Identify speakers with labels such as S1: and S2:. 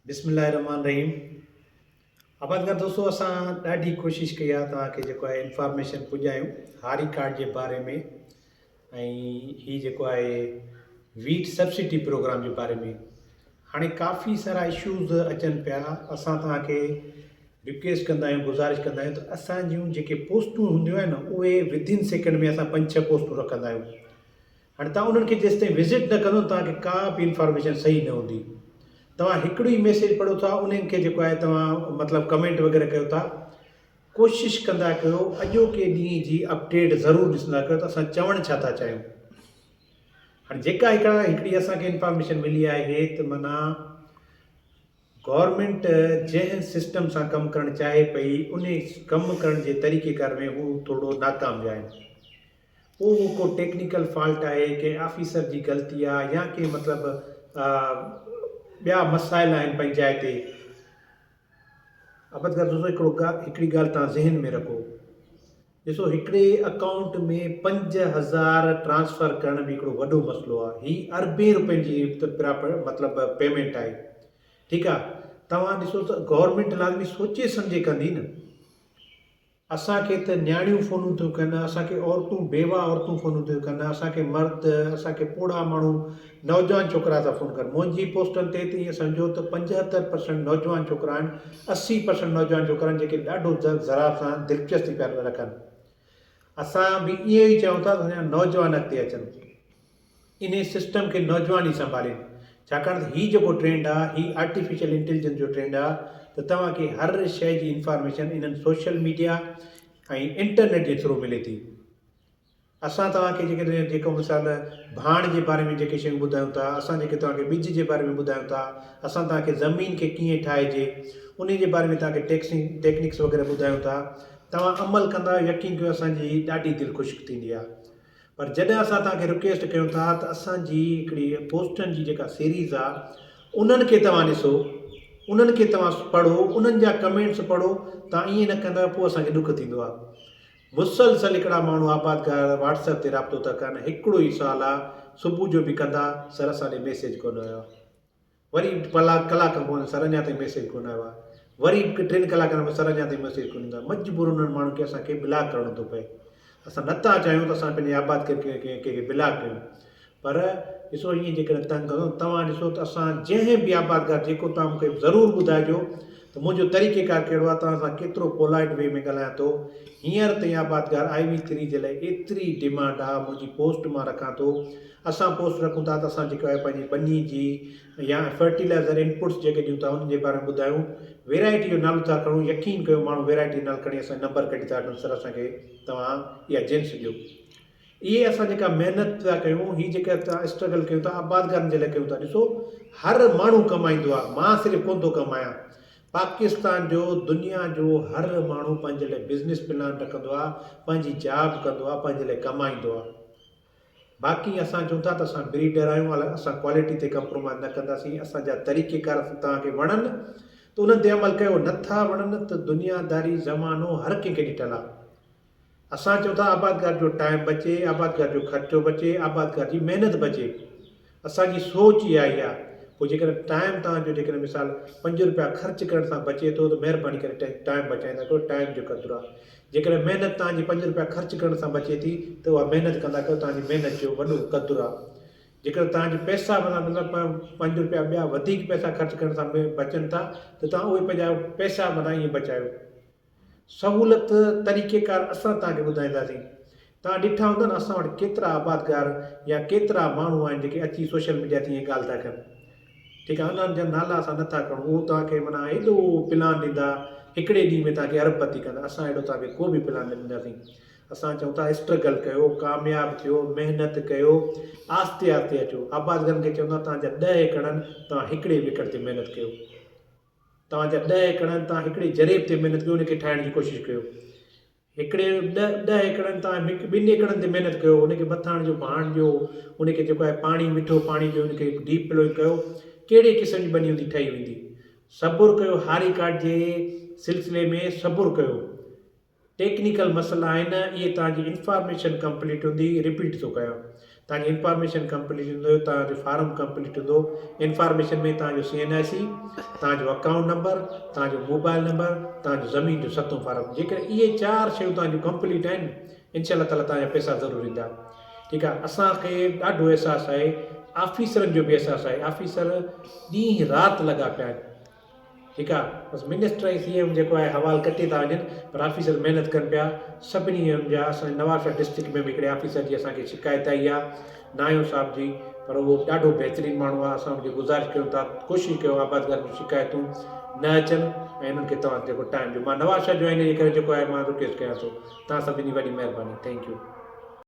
S1: بسم الله الرحمن الرحيم آبادگار دوستو اسان ڏاڍي ڪوشش ڪئي آهي توهان کي جيڪو آهي انفارميشن پڄايون هاري ڪارڊ جي باري ۾ ۽ هي جيڪو آهي ويٽ سبسڊي پروگرام جي باري ۾ هاڻي ڪافي سارا اشوز اچن پيا اسان توهان کي رڪويسٽ ڪندا آهيون گذارش ڪندا آهيون ته اسان جون جيڪي پوسٽون هونديون آهن اهي ودن سيڪنڊ ۾ اسان پنج ڇهه پوسٽون رکندا آهيون هاڻي توهان انهن کي جيستائين وزٽ نه ڪندو توهان کي ڪا به انفارميشن صحيح نه هوندي. توهان هڪڙو ئي ميسيج پڙهو ٿا انهن کي جيڪو آهي توهان مطلب ڪمينٽ وغيره ڪيو ٿا. ڪوشش ڪندا ڪيو اڄوڪي ڏينهن جي اپڊيٽ ضرور ڏسندا ڪيو ته اسان چوڻ ڇا ٿا چاهيون. هاڻي جيڪا هڪڙا هڪڙي اسان کي انفارميشن ملي آهي ته معنيٰ گورنمينٽ جنهن سسٽم سان ڪم ڪرڻ چاهي پئي انهي ڪم ڪرڻ جي طريقيڪار ۾ هو ٿورو ناڪام ويا آهن. پوء اهو ڪو ٽيڪنيڪل فالٽ آهي، ڪنهن آفيسر جي غلطي آ يا ڪنهن مطلب ٻيا مسائل آهن پنهنجي جاء تي. آبادگار دوستو هڪڙو هڪڙي ڳالهه توهان ذهن ۾ رکو ڏسو هڪڙي اڪائونٽ ۾ 5000 ٽرانسفر ڪرڻ به هڪڙو وڏو مسئلو آ هي اربين روپين جي پراپر مطلب پيمينٽ آهي ٺيڪ آ توهان ڏسو ته گورنمينٽ لازمي سوچي سمجهي ڪندي نه. اسان کي ته نياڻيون فونون ٿيون ڪن، اسان کي عورتون بيواه عورتون فونون ٿيون ڪن، اسان کي مرد، اسان کي پوڙها ماڻهو، نوجوان ڇوڪرا ٿا فون ڪن. منهنجي پوسٽن تي ته ائين سمجهو ته 75 پرسنٽ نوجوان ڇوڪرا آهن، 80 پرسنٽ نوجوان ڇوڪرا آهن جيڪي ڏاڍو زراعت سان دلچسپي پيا رکن. اسان به ائين ئي چاهيون ٿا ته اسان جا نوجوان اڳتي اچن. انهي سسٽم کي نوجوان ئي سنڀالين ڇاڪاڻ ته هي جيڪو ٽرينڊ آ هي آرٽيفيشل انٽيليجنس جو ٽرينڊ آ ته توهان کي هر شئي جي انفارميشن انهن سوشل ميڊيا ۽ انٽرنيٽ جي ٿرو ملي ٿي. اسان توهان کي جيڪڏهن جيڪو مثال ڀاڻ جي باري ۾ جيڪي شيون ٻڌايون ٿا اسان جيڪي توهان کي ٻج جي باري ۾ ٻڌايون ٿا اسان توهان کي زمين کي ڪيئن ٺاهجي انهي جي باري ۾ توهان کي ٽيڪسنگ ٽيڪنڪس وغيره ٻڌايون ٿا توهان عمل ڪندا آهيو يقين ڪيو اسان جي ڏاڍي دل خوش ٿيندي آ. پر جڏهن اسان توهان کي رڪويسٽ ڪيون ٿا ته اسان جي هڪڙي پوسٽن جي جيڪا سيريز آ انهن کي توهان ڏسو انهن کي توهان پڙهو انهن جا ڪمينٽس پڙهو توهان ائين نه ڪندا پوء اسان کي ڏک ٿيندو آ مسلسل هڪڙا ماڻهو آبادگار واٽس ايپ تي رابطو ٿا ڪن هڪڙو ئي سوال آ صبح جو به ڪندا سر اسان ڏي ميسيج ڪونه آيو آ. وري ڪلاڪ ڪلاڪ کان پوء سر اڃا تائين ميسيج ڪونه آيو آهي وري ٽن ڪلاڪن کان پوء سر اڃا تائين ميسيج ڪونه ايندو آهي مجبور انهن ماڻهن کي اسان کي بلاڪ ڪرڻو ٿو پئي اسان نٿا چاهيون ته اسان پنهنجي آباد کي ڪنهن کي بلاڪ ڪيون پر ڏسو ائين جيڪڏهن تنگ ڪندو توهان ڏسو ته اسان جنهن به آبادگار جيڪو توهان مونکي ضرور ٻڌائجو ته منهنجو طريقي ڪار ڪهڙو آهي توهان سان ڪيترو پولائيٽ وي ۾ ڳالهايان ٿو هينئر تائين آبادگار آئي وي ٿري جي لاء ايتري ڊمانڊ آهي منهنجي پوسٽ مان رکان ٿو اسان پوسٽ رکون ٿا ته اسان جيڪو آهي پنهنجي ٻني جي يا فرٽيلائزر انپوٽس جيڪي ڏيون ٿا انهن جي باري ۾ ٻڌايون ويرائٽي جو نالو ٿا کڻون يقين ڪيو ماڻهو ويرائٽي جو نالو کڻي اسان جو نمبر ڪڍي ٿا وٺن سر اسان کي توهان اها جنس ڏيو اهي اسان جيڪا محنت ٿا ڪيون هي جيڪا اسان اسٽرگل ڪيون ٿا آبادگارن جي لاء ڪيون ٿا ڏسو هر ماڻهو ڪمائيندو آهي مان صرف ڪونه ٿو ڪمايان پاڪستان جو دنيا جو هر ماڻهو پنهنجي لاء بزنس پلان رکندو آهي پنهنجي جاب ڪندو آهي پنهنجي لاء ڪمائيندو آهي باقي اسان چئون ٿا ته اسان بريڊر آهيون اسان ڪوالٽي تي ڪمپرومائز نه ڪنداسين اسان جا طريقي ڪار توهان کي وڻن ته انهن تي عمل ڪيو نه ٿا وڻن ته دنيا داري زمانو هر ڪنهن کي ڏٺل آهي اسان چئون ٿا آبادگار جو ٽائيم بچي آبادگار جو خرچو بچي آبادگار جي محنت بچي اسان جي سوچ اها ئي آهي پوء جيڪڏهن ٽائيم توهان جو جيڪڏهن مثال پنج روپيا خرچ ڪرڻ سان بچي ٿو ته مهرباني ڪري ٽائيم بچائيندا ڪيو ٽائيم جو قدر آهي جيڪڏهن محنت توهان جي پنج روپيا خرچ ڪرڻ سان بچي ٿي ته اها محنت ڪندا ڪيو توهان جي محنت جو وڏو قدر آهي جيڪڏهن توهان جي پئسا مطلب پنج روپيا ٻيا وڌيڪ پئسا خرچ ڪرڻ سان بچن ٿا ته توهان اهي پنهنجا پئسا معنيٰ ائين بچايو سهولت طريقيڪار اسان توهان کي ٻڌائينداسين. توهان ڏٺا هوندا نه اسان وٽ ڪيترا آبادگار يا ڪيترا ماڻهو آهن جيڪي اچي سوشل ميڊيا تي ائين ڳالهه ٿا ڪن. ٺيڪ آهي انهن جا نالا اسان نه ٿا کڻون اهو توهان کي معنيٰ ايڏو پلان ڏيندا هڪڙي ڏينهن ۾ توهان کي ارب پتي ڪندا اسان اهڙو توهان کي ڪو به پلان نه ڏينداسين. اسان چئون ٿا اسٽرگل ڪيو ڪامياب ٿيو محنت ڪيو آهستي آهستي اچو آبادگارن کي چوندا توهان جا ڏهه ايڪڙن توهان هڪڙي وڪڙ تي محنت ڪيو. توهان جا ڏهه ايڪڙ آهن توهان هڪڙي جريب تي محنت ڪيو ان کي ٺاهڻ جي ڪوشش ڪيو هڪڙي ڏهه ايڪڙ آهن توهان ٻن ايڪڙن تي محنت ڪيو ان کي مٿاڻ جو ڀاڻ ڏيو ان کي جيڪو آهي پاڻي مٺو پاڻي ڏيو ان کي ڊيپ پلوئنگ ڪيو ڪهڙي قسم جي ٻني هوندي ٺهي ويندي صبر ڪيو هاري ڪارڊ جي سلسلي ۾ صبر ڪيو ٽيڪنيڪل مسئلا آهن اهي توهان جي انفارميشن ڪمپليٽ هوندي رپيٽ ٿو ڪيان. توهان جي انفارميشن ڪمپليٽ هوندو توهان جو فارم ڪمپليٽ هوندو انفارميشن ۾ توهان جو سي اين آء سي توهان جو اڪائونٽ نمبر توهان جو موبائل نمبر توهان جو زمين جو ستون فارم جيڪڏهن اهي چار شيون توهان جون ڪمپليٽ آهن انشاء الله تعالي توهان جا پئسا ضرور ايندا ٺيڪ آهي اسان کي ڏاڍو احساس آهي آفيسرن جو به احساس آهي آفيسر ڏينهن رات لڳا پيا آهن ٺيڪ آ بس منسٽر ۽ سي ايم جيڪو آهي حوال ڪٽي ٿا وڃن پر آفيسر محنت ڪن پيا سڀني ايم جا اسان جي نوابشاهه ڊسٽرڪٽ ۾ به هڪڙي آفيسر جي اسان کي شڪايت آئي آ نايو صاحب جي پر اهو ڏاڍو بهترين ماڻهو آ اسان ان کي گذارش ڪيون ٿا ڪوشش ڪيو آبادگارن جون شڪايتون نه اچن ۽ انهن کي توهان جيڪو ٽائيم ڏيو مان نوابشاهه جو آهيان ان جي ڪري جيڪو آهي مان رڪويسٽ ڪيان ٿو توهان سڀني جي وڏي مهرباني thank you.